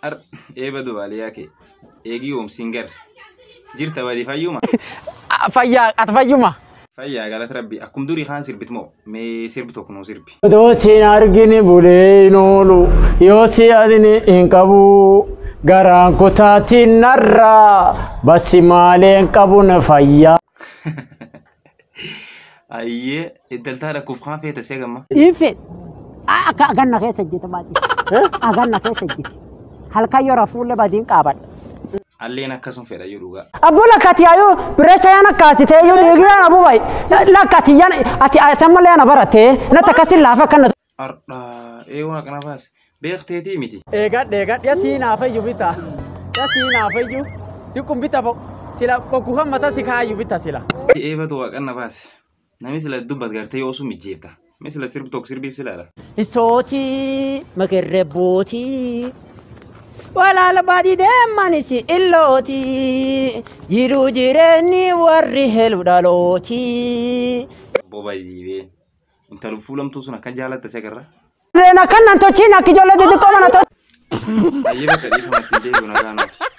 Ar eeba dubaaliyaa kee eegii oomsiin gar jirta badii fayyuma. Fayyaa ati fayyuma. Fayyaa galata rabbi akkum durii kaan sirbit moo mee sirbi tokko nuu sirbi. Odoo siin argini bulee hin oolu yoo si adini hin qabu garaan kutaatiin narraa basi maalee hin qabu na fayyaa. Ayyee intaltaa lakkuuf kaan feeta see gamma. Ife akka aganna keessa hojjeta baay'ee. Aganna keessa hojjete. Halkan yeroo fuullee badiin qaabadha. Alleen akkasum fedha iyyuu dhugaa. Abbuu lakkati yaayuu bireessa yana kaasitee iyyuu dhiigiraan abuu bayi. Lakkati yana ati ati ammallee yana barattee natti akkasiin laafa akkana. Ardhaa ee waan kana baas beekteetii miti. Eegadhe eegadhe yasii naafayyu bita yasii naafayyu diqqum bita bo sila bokkuu kan mata si kaayyu bita sila. Eebatu waaqanna baase. Namni sila dubbat gartee yoo sun mijjeefta. Mee sila sirbi tokko sirbiif silaala. Isootii makerrebbootii walaala baadii deemanis illootii jiruu jireenyi warri helu dhalootii. Boba diibee. Intala fuulamtuu sun akkan jaalatta si agarra. Reena kan nan tochiin akka ijoollee xixiqqoo mana tochi. Ayyee bakka dhiifama ittiin deebi'u nagaa nuti.